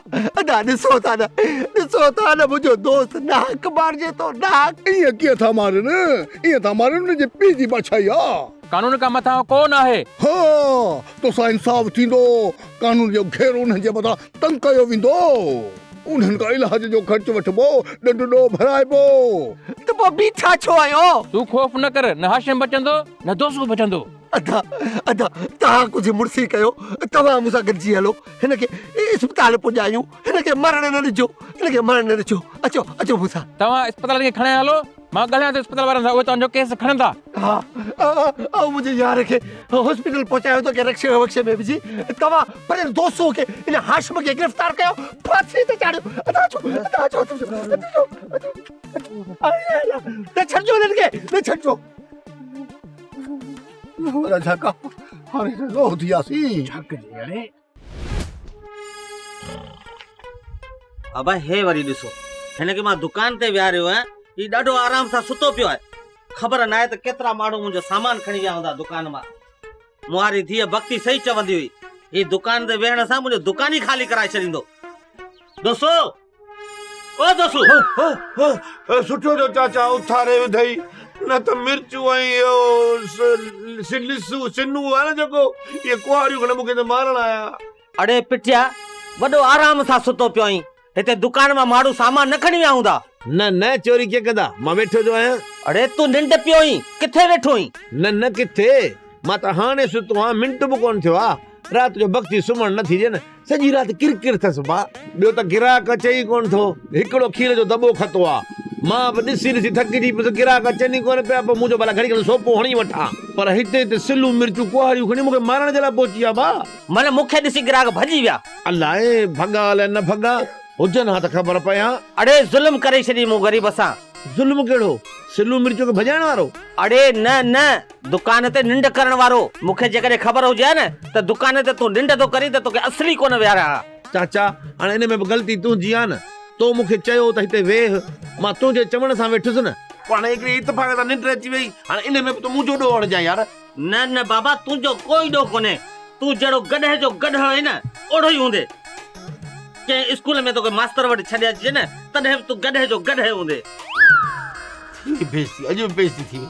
Speaker 8: ادا ڏسو ٿا نه ڏسو ٿا نه منهنجو دوست ناحق مارجي ٿو ناحق.
Speaker 17: ائين ڪيئن ٿا مارين ائين ٿا مارين ان جي پيء جي بادشاهي آ.
Speaker 4: قانون کان مٿانهون ڪو ناهي.
Speaker 17: ها توسان انصاف ٿيندو قانون جو گهيرو انهن جي مٿان تنگ ڪيو ويندو انهن کان علاج جو خرچ وٺبو ڏنڊ ڏوهه ڀرائبو.
Speaker 8: ته پوء بيٺا ڇو آهيو؟
Speaker 4: تون خوف نه ڪر نه هاشم بچندو نه دوسو بچندو.
Speaker 8: ادا ادا توهان ڪجهه مڙسي ڪيو توهان مون سان گڏجي هلو هن کي اسپتال پڄايون هن کي مرڻ نه ڏجو هن کي مرڻ نه ڏجو اچو اچو مون سان.
Speaker 4: توهان اسپتال کي کڻائي هلو
Speaker 18: مان ڳالهايان ٿو اسپتال وارن سان اهي توهان جو ڪيس کڻندا.
Speaker 8: ها آئون منهنجي يار کي هاسپيٽل پهچايو ٿو ڪنهن رڪشي وڪشي ۾ وجهي توهان پنهنجن دوستن کي ان هاشم کي گرفتار ڪيو ڦاسي تي چاڙهيو ادا اچو ادا اچو اچو اچو اچو نه ڇڏجو انهن کي نه ڇڏجو ادا جھڪا هاڻي ته لوهه ٿي وياسين
Speaker 18: ڇا ڪجي اڙي
Speaker 9: ابا هي وري ڏسو هن کي مان دڪان تي ويهاريو آهيان هي ڏاڍو آرام سان ستو پيو آهي خبر ناهي ته ڪيترا ماڻهو منهنجو سامان کڻي ويا هوندا دڪان مان مون واري ڌيء بختي صحيح چوندي هئي هي دڪان تي ويهڻ سان منهنجو دڪان ئي خالي ڪرائي ڇڏيندو دوستو او دوستو
Speaker 14: سٺو جو چاچا اٿاري وڌئي نه ته مرچون ۽ اهو لسو سنو آهي نه جيڪو اهي ڪهاڙيون کڻي مون کي ته مارڻ آيا.
Speaker 9: اڙي پٽيا وڏو آرام سان ستو پيو آهين هتي دڪان مان ماڻهو سامان نه کڻي ويا هوندا.
Speaker 14: نه نه چوري ڪيئن ڪندا مان ويٺو جو آهيان.
Speaker 9: اڙي تون ننڊ پيو آهين ڪٿي ويٺو آهين.
Speaker 14: نه نه ڪٿي مان ته هاڻي ستو آهيان منٽ به ڪونه ٿيو آهي رات جو بختي سمهڻ نٿي ڏي نه. سڄي رات ڪرڪر ٿس ڀا. ٻيو ته گراهڪ اچي ئي ڪونه ٿو. هڪڙو کير جو دٻو کتو آ. مان به ڏسي ڏسي ٿڪجي پيس. گراهڪ اچن ئي ڪونه پيا. پوء مون چيو ڀلا گهڙي کن سوپو هڻي وٺان. پر هتي هتي سلو مرچون ڪهاڙيون کڻي مون کي مارڻ جي لاء پهچي ويا ڀا.
Speaker 9: معنيٰ مون کي ڏسي گراهڪ ڀڄي ويا.
Speaker 14: الائي ڀڳا الائي نه ڀڳا. هجن ها ته خبر پئي ها.
Speaker 9: اڙي ظلم ڪري ڇڏي مون غريب سان.
Speaker 14: ظلم ڪهڙو؟ سلو مرچون کي ڀڄائڻ وارو؟
Speaker 9: اڙي نه نه. دڪان تي ننڊ ڪرڻ وارو، مون کي جيڪڏهن خبر هجي ها نه ته دڪان تي تون ننڊ ٿو ڪرين ته توکي اصلي ڪونه ويهاريان ها.
Speaker 14: چاچا، هاڻي ان ۾ به غلطي تنهنجي آ نه. تو مون کي چيو ته هتي ويهه، مان تنهنجي چوڻ سان ويٺس نه. پوء هاڻي هڪڙي اتفاق سان ننڊ اچي وئي، هاڻي ان ۾ به تون منهنجو ڏوهه هڻجانء يار.
Speaker 9: نه نه بابا تنهنجو ڪوئي ڏوهه ڪونهي، تون جهڙو گڏهه جو گڏهه آهين نه اوڙو ئي هوندين. ڪنهن اسڪول ۾ توکي ماستر وٽ ڇڏي اچجي نه تڏهن به تون گڏهه جو گڏهه هوندين.
Speaker 14: ٿي بيعزتي، اڄ به بيعزتي ٿي وئي.